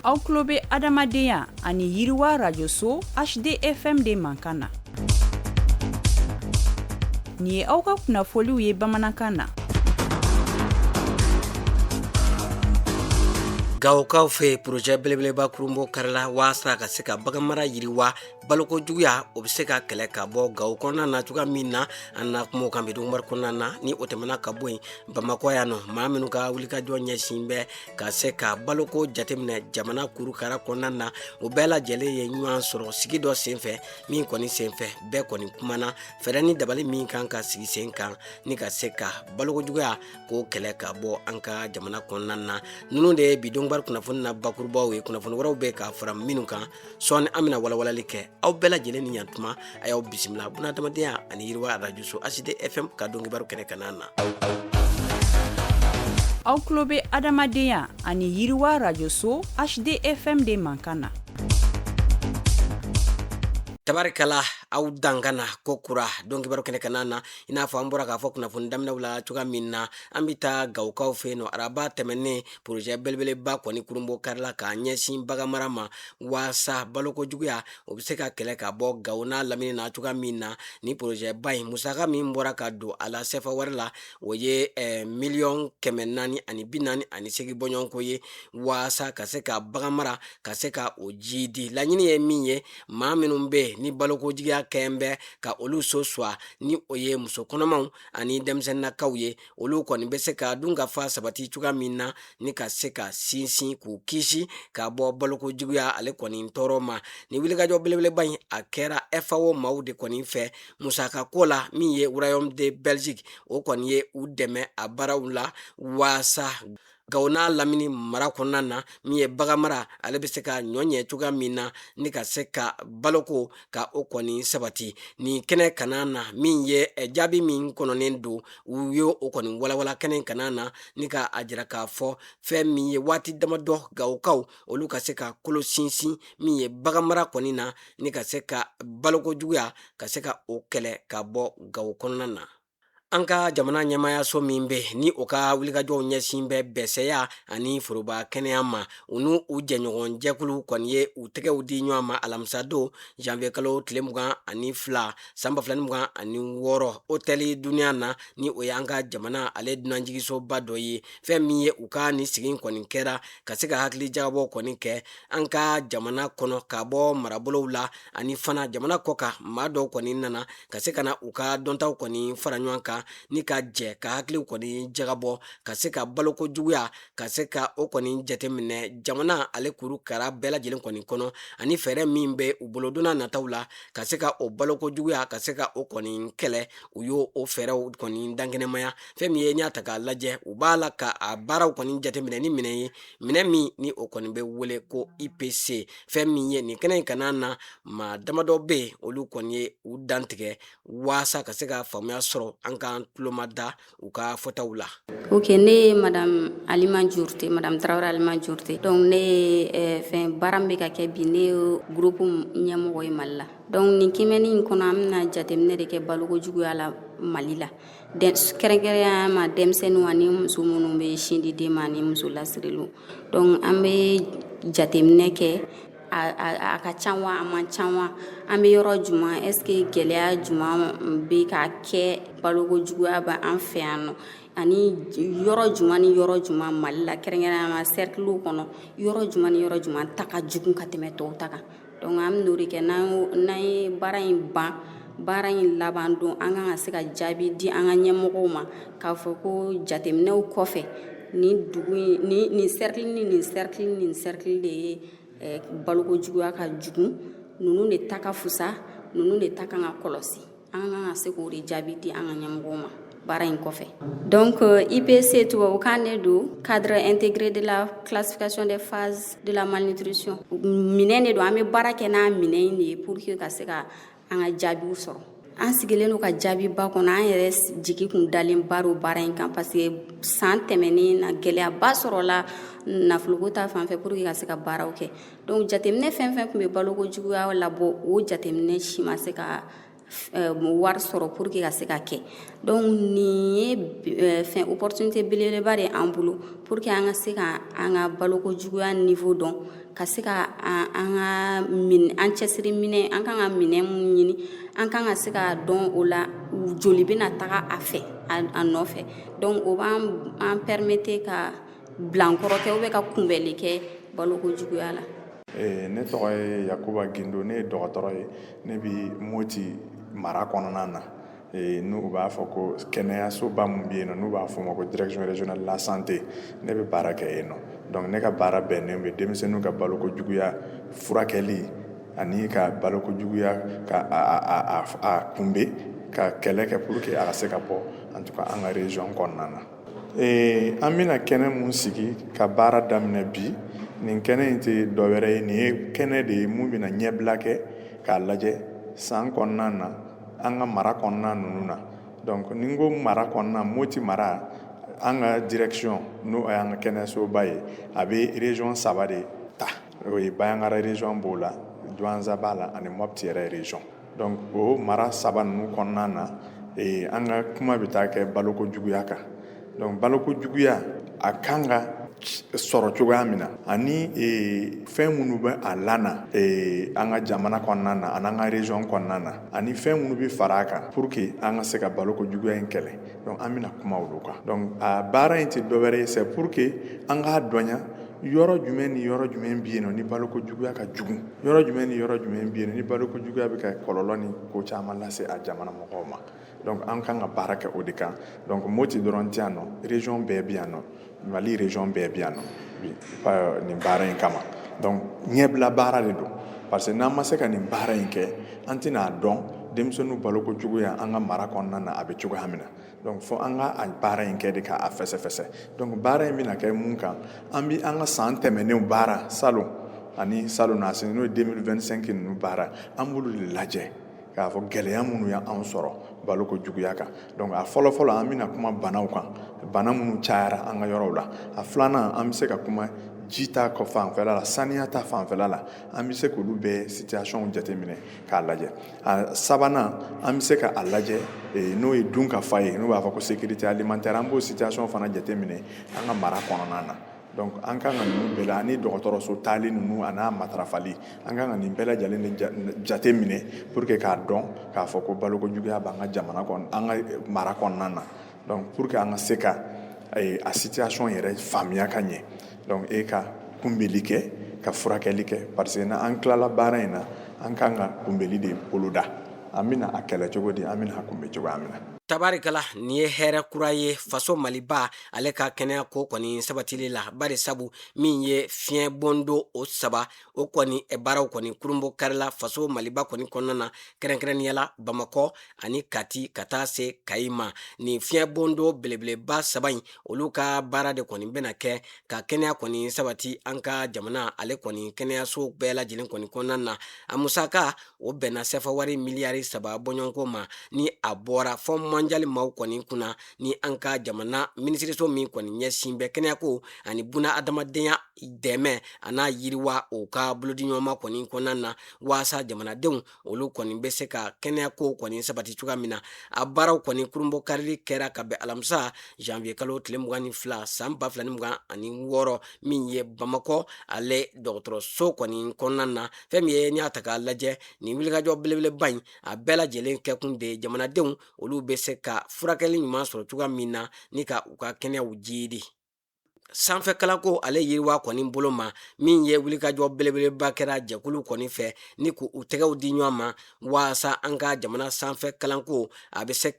Aw tulo bɛ adamadenya ani yiriwa rajoso HDFM de mankan na. Nin ye aw ka kunnafoliw ye bamanankan na. Gawokaw fɛ, projet belebeleba kurunbon karila waasa ka se ka baganmara yiriwa, baloko juguya o bɛ se ka kɛlɛ ka bɔ Gawo kɔnɔna na cogoya min na. An na kuma o kan bi donkibaru kɔnɔna na. Ni o tɛmɛna ka bɔ yen, Bamakɔ yan nɔ, maa minnu ka wulikajɔ ɲɛsin bɛ ka se ka baloko jateminɛ jamana kurukara kɔnɔna na, o bɛɛ lajɛlen ye ɲɔgɔn sɔrɔ sigi dɔ senfɛ, min kɔni senfɛ bɛɛ kɔni kumana fɛɛrɛ ni dabali min kan ka sigi sen kan ni ka se ka baloko juguya k'o kɛlɛ ka bɔ an ka jamana kɔnɔna na. Ninnu de ye bi donkibaru kunnafoni na bakurubaw ye. Kunnafoni wɛrɛw bɛ ka fara minnu kan sɔɔni, an bɛna walawalali kɛ. Aw bɛɛ lajɛlen ni ɲantuma, a y'aw bisimila bunadamadenya ani yiriwa arajoso HD FM ka donkibaru kɛnɛ kana na. Aw tulo bɛ adamadenya ani yiriwa arajoso HDFM de mankan na. Tabarikala, aw dankana ko kura donkibaru kɛnɛ kana na. I n'a fɔ an bɔra k'a fɔ kunnafoni daminɛw la cogoya min na, an bɛ taa Gawokaw fɛ yen nɔ. Araba tɛmɛnen, projet belebeleba kɔni kurunbon karila k'a ɲɛsin baganmara ma waasa baloko juguya o bɛ se ka kɛlɛ ka bɔ Gawo n'a lamini na cogoya min na. Ni projet ba in musaka min bɔra ka don a la sefa wari la, o ye miliyɔn 448 bɔɲɔgɔnko ye, waasa ka se ka baganmara ka se ka o jiidi. Laɲini ye min ye, maa minnu bɛ ni baloko juguya kɛn bɛ ka olu so suwa, ni o ye muso kɔnɔmaw ani denmisɛnninnakaw ye, olu kɔni bɛ se ka dunkafa sabati cogoya min na ni ka se ka sinsin k'u kisi ka bɔ baloko juguya ale kɔni tɔɔrɔ ma. Ni wulikajɔ belebeleba in, a kɛra FAO maaw de kɔni fɛ musaka ko la. Min ye Royaume de Belgique, o kɔni ye u dɛmɛ a baaraw la waasa Gawo n'a lamini mara kɔnɔna na, min ye baganmara ale bɛ se ka ɲɔ ɲɛ cogoya min na ni ka se ka baloko ka o kɔni sabati. Nin kɛnɛ kana na, min ye jaabi min kɔnɔnen don, u ye o kɔni walawala kɛnɛ kana na ni ka a jira k'a fɔ fɛn min ye waati damadɔ Gawokaw olu ka se ka kolo sinsin min ye baganmara kɔni na ni ka se ka baloko juguya ka se ka o kɛlɛ ka bɔ Gawo kɔnɔna na. An ka jamana ɲɛmaayaso min bɛ ni o ka wulikajɔw ɲɛsin bɛ bɛsɛya ani foroba kɛnɛya ma, u n'u u jɛɲɔgɔn jɛkulu kɔni ye u tɛgɛw di ɲɔgɔn ma alamisa don janvier kalo tile 22 san 2026 hôtel Dunia na, ni o ye an ka jamana ale dunanjigisoba dɔ ye. Fɛn min ye u ka nin sigi kɔni kɛra ka se ka hakili jagabɔ kɔni kɛ an ka jamana kɔnɔ ka bɔ marabolow la ani fana jamana kɔkan, maa dɔw kɔni nana ka se ka na u ka dɔntaw kɔni fara ɲɔgɔn kan ni ka jɛ ka hakiliw kɔni jagabɔ ka se ka baloko juguya ka se ka o kɔni jateminɛ jamana ale kuru kara bɛɛ lajɛlen kɔni kɔnɔ, ani fɛɛrɛ min bɛ u bolo don nataw la ka se ka o baloko juguya ka se ka o kɔni kɛlɛ. U y'o o fɛɛrɛw kɔni dankɛnɛmaya. Fɛn min ye n'i y'a ta k'a lajɛ, u b'a la ka a baaraw kɔni jateminɛ ni minɛn ye, minɛn min ni o kɔni bɛ wele ko IPC. Fɛn min ye nin kɛnɛ in kana na, maa damadɔ bɛ yen, olu kɔni ye u dantigɛ waasa ka se ka faamuya sɔrɔ. An k'an tuloma da u ka fɔtaw la. Ok, ne ye madame Alima Jurute, madame Tarawele Alima Jurute. Donc ne ye fɛn baara min bɛ ka kɛ bi, ne ye groupe ɲɛmɔgɔ ye Mali la. Donc nin kiimɛni in kɔnɔ, an bɛna jateminɛ de kɛ baloko juguya la Mali la, kɛrɛnkɛrɛnya ma denmisɛnninw ani muso minnu bɛ sin di den ma ani muso lasirilenw. Donc an bɛ jateminɛ kɛ, a ka ca wa, a man ca wa, an bɛ yɔrɔ jumɛn, est ce que gɛlɛya jumɛn bɛ ka kɛ baloko juguya bɛ an fɛ yan nɔ, ani yɔrɔ jumɛn ni yɔrɔ jumɛn Mali la, kɛrɛnkɛrɛnya ma cercle kɔnɔ, yɔrɔ jumɛn ni yɔrɔ jumɛn ta ka jugu ka tɛmɛ tɔw ta kan. Donc an bɛn'o de kɛ. N'an ye baara in ban, baara in laban don, an kan ka se ka jaabi di an ka ɲɛmɔgɔw ma k'a fɔ ko jateminɛw kɔfɛ, nin dugu in, nin cercle ni nin cercle ni nin cercle de ye baloko juguya ka jugu, ninnu de ta ka fusa, ninnu de ta kan ka kɔlɔsi. An kan ka se k'o de jaabi di an ka ɲɛmɔgɔw ma baara in kɔfɛ. Donc IPC, tubabukan de don, cadre intégré de la classification des phases de la malnutrition. Minɛn de don, an bɛ baara kɛ n'a minɛn in de ye pour que ka se ka an ka jaabiw sɔrɔ. An sigilen don ka jaabiba kɔnɔ. An yɛrɛ jigi kun dalen ba don baara in kan, parce que san tɛmɛnen na, gɛlɛyaba sɔrɔla nafoloko ta fan fɛ pour que ka se ka baaraw kɛ. Donc jateminɛ fɛn fɛn tun bɛ baloko juguya labɔ, o jateminɛ si ma se ka wari sɔrɔ pour que ka se ka kɛ. Donc nin ye fɛn opportunité belebeleba de an bolo pour que an ka se ka an ka baloko juguya niveau dɔn, ka se ka an ka an cɛsiri minɛ, an kan ka minɛn mun ɲini, an kan ka se ka dɔn o la joli bɛna taga a fɛ, a nɔfɛ. Donc o b'an an permettre ka bilankɔrɔ kɛ ou bien ka kunbɛli kɛ baloko juguya la. Ne tɔgɔ ye Yakuba Gindo. Ne ye dɔgɔtɔrɔ ye. Ne bi Moti mara kɔnɔna na, n'u b'a fɔ ko kɛnɛyasoba min bɛ yen nɔ, n'u b'a fɔ o ma ko Direction régionale de la santé. Ne bɛ baara kɛ yen nɔ. Donc ne ka baara bɛnnen bɛ denmisɛnninw ka baloko juguya furakɛli ani ka baloko juguya ka a kunbɛn, ka kɛlɛ kɛ pour que a ka se ka bɔ, en tout cas an ka région kɔnɔna na. An bɛna kɛnɛ mun sigi ka baara daminɛ bi, nin kɛnɛ in tɛ dɔwɛrɛ ye, nin ye kɛnɛ de ye mun bɛna ɲɛbila kɛ k'a lajɛ san kɔnɔna na, an ka mara kɔnɔna ninnu na. Donc ni n ko mara kɔnɔna, Moti mara, an ka direction, n'o y'an ka kɛnɛyasoba ye, a bɛ région saba de ta. O ye Bandiagara région b'o la, Douentza b'a la, ani Mopti yɛrɛ région. Donc o mara saba ninnu kɔnɔna na, an ka kuma bɛ taa kɛ baloko juguya kan. Donc baloko juguya a kan ka sɔrɔ cogoya min na, ani fɛn minnu bɛ a lana an ka jamana kɔnɔna na ani an ka région kɔnɔna na, ani fɛn minnu bɛ fara a kan pour que an ka se ka baloko juguya in kɛlɛ. Donc an bɛna kuma olu kan. Donc a baara in tɛ dɔwɛrɛ ye, c'est pour que an k'a dɔnya yɔrɔ jumɛn ni yɔrɔ jumɛn bɛ yen nɔ ni baloko juguya ka jugu, yɔrɔ jumɛn ni yɔrɔ jumɛn bɛ yen ni baloko juguya bɛ ka kɔlɔlɔ ni ko caman lase a jamana mɔgɔw ma. Donc an kan ka baara kɛ o de kan. Donc Moti dɔrɔn tɛ yan nɔ, région bɛɛ bɛ yan nɔ, Mali région bɛɛ bɛ yan nɔ bi nin baara in kama. Donc ɲɛbila baara de don, parce que n'an ma se ka nin baara in kɛ, an tɛna a dɔn denmisɛnninw baloko juguya an ka mara kɔnɔna na a bɛ cogoya min na. Donc fo an ka a baara in kɛ de k'a fɛsɛfɛsɛ. Donc baara in bɛna kɛ mun kan? An bɛ an ka san tɛmɛnenw baara, salon ani salon nasi, n'o ye 2025 ninnu baara, an b'olu de lajɛ k'a fɔ gɛlɛya minnu y'an sɔrɔ baloko juguya kan. Donc a fɔlɔ fɔlɔ, an bɛna kuma banaw kan, bana minnu cayara an ka yɔrɔw la. A filanan, an bɛ se ka kuma ji ta fanfɛla la, saniya ta fanfɛla la, an bɛ se k'olu bɛɛ situation jateminɛ k'a lajɛ. A sabanan, an bɛ se ka a lajɛ, n'o ye dun ka fa ye, n'o b'a fɔ ko sécurité alimentaire, an b'o situation fana jateminɛ an ka mara kɔnɔna na. Donc an kan ka ninnu bɛɛ la, ani dɔgɔtɔrɔso taali ninnu a n'a matarafali, an kan ka nin bɛɛ lajɛlen de jate minɛ pour que k'a dɔn k'a fɔ ko baloko juguya b'an ka jamana kɔnɔ, an ka mara kɔnɔna na. Donc pour que an ka se ka a situation yɛrɛ faamuya ka ɲɛ, donc e ka kunbɛli kɛ, ka furakɛli kɛ, parce que n'an tilala baara in na, an kan ka kunbɛli de boloda. An bɛna a kɛlɛ cogo di? An bɛna a kunbɛn cogoya min na. Tabarikala, nin ye hɛrɛ kura ye faso Maliba ale ka kɛnɛya ko kɔni sabatili la, bari sabu min ye fiɲɛ bɔndo o saba o kɔni baaraw kɔni kurunbo karila faso Maliba kɔni kɔnɔna na, kɛrɛnkɛrɛnnenya la Bamakɔ ani Kati ka taa se Kayi ma. Nin fiɲɛ bɔndo belebeleba saba in, olu ka baara de kɔni bɛna kɛ ka kɛnɛya kɔni sabati an ka jamana ale kɔni kɛnɛyaso bɛɛ lajɛlen kɔni kɔnɔna na. A musaka o bɛnna sɛfa wari miliyari 3 bɔɲɔgɔnko ma, ni a bɔra Fonds mondial maaw kɔni kunna, ni an ka jamana minisiriso min kɔni ɲɛsin bɛ kɛnɛyako ani buna adamadenya dɛmɛ a n'a yiriwa, o ka bolodiɲɔgɔnma kɔni kɔnɔna na, waasa jamanadenw olu kɔni bɛ se ka kɛnɛyako kɔni sabati cogoya min na. A baaraw kɔni kurunbɔ karili kɛra ka bɛn alamisa janvier kalo tile 22 san 2026, min ye Bamakɔ ale dɔgɔtɔrɔso kɔni kɔnɔna na. Fɛn min ye n'i y'a ta k'a lajɛ, nin wulikajɔ belebeleba in a bɛɛ lajɛlen kɛkun de ye jamanadenw olu bɛ se ka furakɛli ɲuman sɔrɔ cogoya min na, ni ka u ka kɛnɛyaw jiidi. Sanfɛ kalanko ale yiriwa kɔni bolo ma, min ye wulikajɔ belebeleba kɛra jɛkulu kɔni fɛ ni k'u tɛgɛw di ɲɔgɔn ma waasa an ka jamana sanfɛ kalanko a bɛ se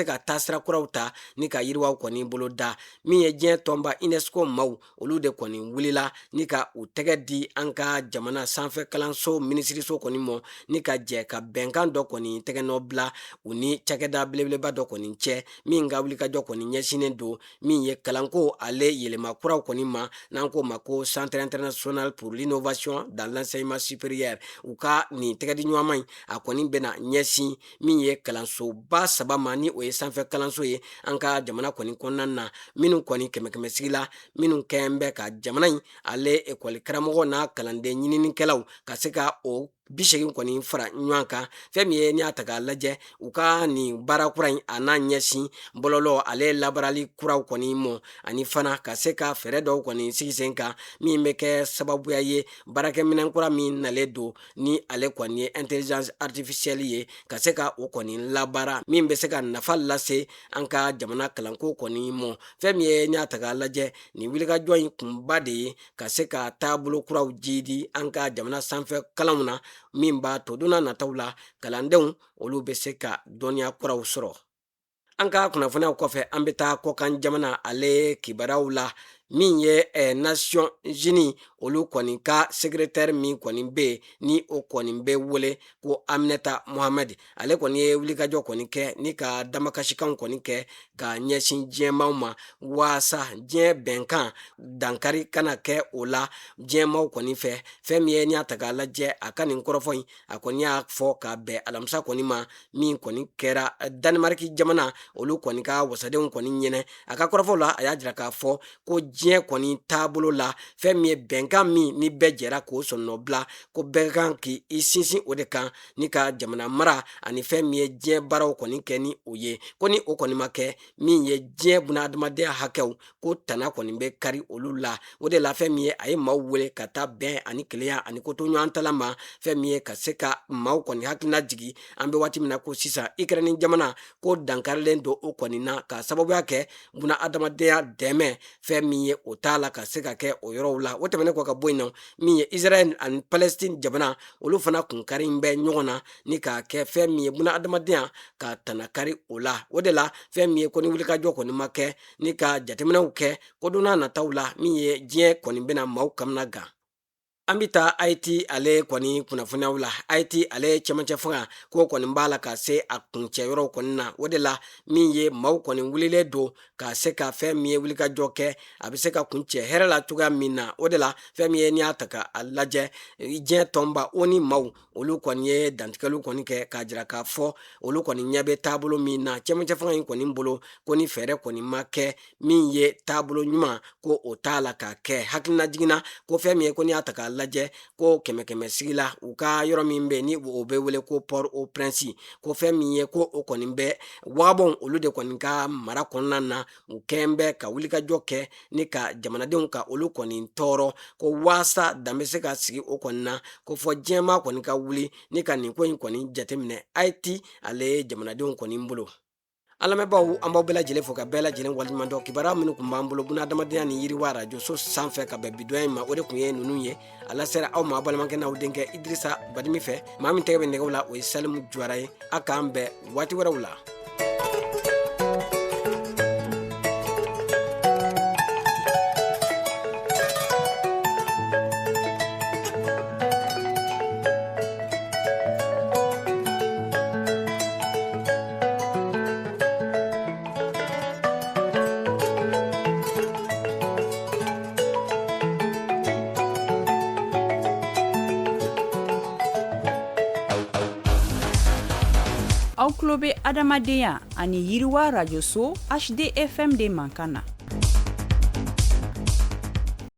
ka taasira kuraw ta ni ka yiriwaw kɔni bolo da. Min ye diɲɛ tɔnba UNESCO maaw, olu de kɔni wulila ni ka u tɛgɛ di an ka jamana sanfɛ kalanso minisiriso kɔni mɔ, ni ka jɛ ka bɛnkan dɔ kɔni tɛgɛnɔ bila u ni cakɛda belebeleba dɔ kɔni cɛ, min ka wulikajɔ kɔni ɲɛsinnen don min ye kalanko ale yɛlɛma kuraw kɔni ma, n'an k'o ma ko Centre international pour l'innovation dans l'enseignement supérieur. U ka nin tɛgɛdi ɲɔgɔnma in, a kɔni bɛna ɲɛsin min ye kalansoba saba ma, ni o ye sanfɛ kalanso ye an ka jamana kɔni kɔnɔna na, minnu kɔni kɛmɛ kɛmɛ sigi la, minnu kɛn bɛ ka jamana in ale ekɔli karamɔgɔ n'a kalanden ɲininikɛlaw ka se ka o 80 kɔni fara ɲɔgɔn kan. Fɛn min ye n'i y'a ta k'a lajɛ, u ka nin baara kura in a n'a ɲɛsin bɔlɔlɔ ale labaarali kuraw kɔni mɔ, ani fana ka se ka fɛɛrɛ dɔw kɔni sigi sen kan min bɛ kɛ sababuya ye baarakɛminɛn kura min nalen don ni ale kɔni ye intelligence artificielle ye, ka se ka o kɔni labaara min bɛ se ka nafa lase an ka jamana kalanko kɔni mɔ. Fɛn min ye n'i y'a ta k'a lajɛ, nin wulikajɔ in kunba de ye ka se ka taabolo kuraw jidi an ka jamana sanfɛ kalanw na, min b'a to don nataw la kalandenw olu bɛ se ka dɔnniya kuraw sɔrɔ. An ka kunnafoniyaw kɔfɛ, an bɛ taa kɔkan jamana ale kibaruyaw la. Min ye Nations Unies olu kɔni ka secrétaire min kɔni bɛ yen, ni o kɔni bɛ wele ko Aminata Mohamed, ale kɔni ye wulikajɔ kɔni kɛ ni ka damakasikanw kɔni kɛ ka ɲɛsin diɲɛmaw ma, waasa diɲɛ bɛnkan dankari kana kɛ o la diɲɛmaw kɔni fɛ. Fɛn min ye n'i y'a ta k'a lajɛ, a ka nin kɔrɔfɔ in, a kɔni y'a fɔ ka bɛn alamisa kɔni ma min kɔni kɛra Danemark jamana olu kɔni ka wasadenw kɔni ɲɛnɛ. A ka kɔrɔfɔ la, a y'a jira k'a fɔ ko diɲɛ kɔni taabolo la, fɛn min ye bɛnkan min ni bɛɛ jɛra k'o sɔnnɔbila, ko bɛɛ kan k'i sinsin o de kan ni ka jamana mara ani fɛn min ye diɲɛ baaraw kɔni kɛ ni o ye. Ko ni o kɔni ma kɛ, min ye diɲɛ bunahadamadenya hakɛw ko tana kɔni bɛ kari olu la. O de la, fɛn min ye a ye maaw wele ka taa bɛn ani kelenya ani koto ɲɔgɔn tala ma, fɛn min ye ka se ka maaw kɔni hakilina jigi. An bɛ waati min na ko sisan, Ukraine jamana ko dankarilen don o kɔni na ka sababuya kɛ buna adamadenya dɛmɛ fɛn min ye o t'a la ka se ka kɛ o yɔrɔw la. O tɛmɛnen kɔ ka bɔ yen nɔ, min ye Israël ani Palestine jamana olu fana kun kari bɛ ɲɔgɔn na ni k'a kɛ fɛn min ye buna adamadenya ka tana kari o la. O de la, fɛn min ye ko ni wulikajɔ kɔni ma kɛ ni ka jateminɛw kɛ, ko don n'a nataw la, min ye diɲɛ kɔni bɛna maaw kamana gan. An bɛ taa Haiti ale kɔni kunnafoniyaw la. Haiti ale cɛmancɛ fanga ko kɔni b'a la ka se a kuncɛ yɔrɔw kɔni na. O de la, min ye maaw kɔni wulilen don ka se ka fɛn min ye wulikajɔ kɛ, a bɛ se ka kuncɛ hɛrɛ la cogoya min na. O de la, fɛn min ye n'i y'a ta ka a lajɛ, diɲɛ tɔnba ONU maaw olu kɔni ye dantigɛliw kɔni kɛ k'a jira k'a fɔ olu kɔni ɲɛ bɛ taabolo min na cɛmancɛ fanga in kɔni bolo, ko ni fɛɛrɛ kɔni ma kɛ min ye taabolo ɲuman, ko o t'a la k'a kɛ. Hakilina jiginna ko fɛn min ye ko n'i y'a ta k'a lajɛ, ko kɛmɛ kɛmɛ sigi la, u ka yɔrɔ min bɛ ni o bɛ wele ko Port au Prince, ko fɛn min ye ko o kɔni bɛ wagabɔn olu de kɔni ka mara kɔnɔna na, u kɛn bɛ ka wulikajɔ kɛ ni ka jamanadenw ka olu kɔni tɔɔrɔ, ko waasa dan bɛ se ka sigi o kɔni na, ko fɔ diɲɛmaa kɔni ka wuli ni ka nin ko in kɔni jateminɛ Haiti ale jamanadenw kɔni bolo. An lamɛnbaaw, an b'aw bɛɛ lajɛlen fo ka bɛɛ lajɛlen waleɲuman dɔn. Kibaruya minnu tun b'an bolo buna adamadenya ni yiriwa arajoso sanfɛ ka bɛn bidonya in ma, o de tun ye ninnu ye. A lasera aw ma balimakɛ n'aw denkɛ Idirisa Badimi fɛ. Maa min tɛgɛ bɛ nɛgɛw la, o ye Salimu Juwara ye. A k'an bɛn waati wɛrɛw la. Aw tulo bɛ adamadenya ani yiriwa rajoso HDFM de mankan na.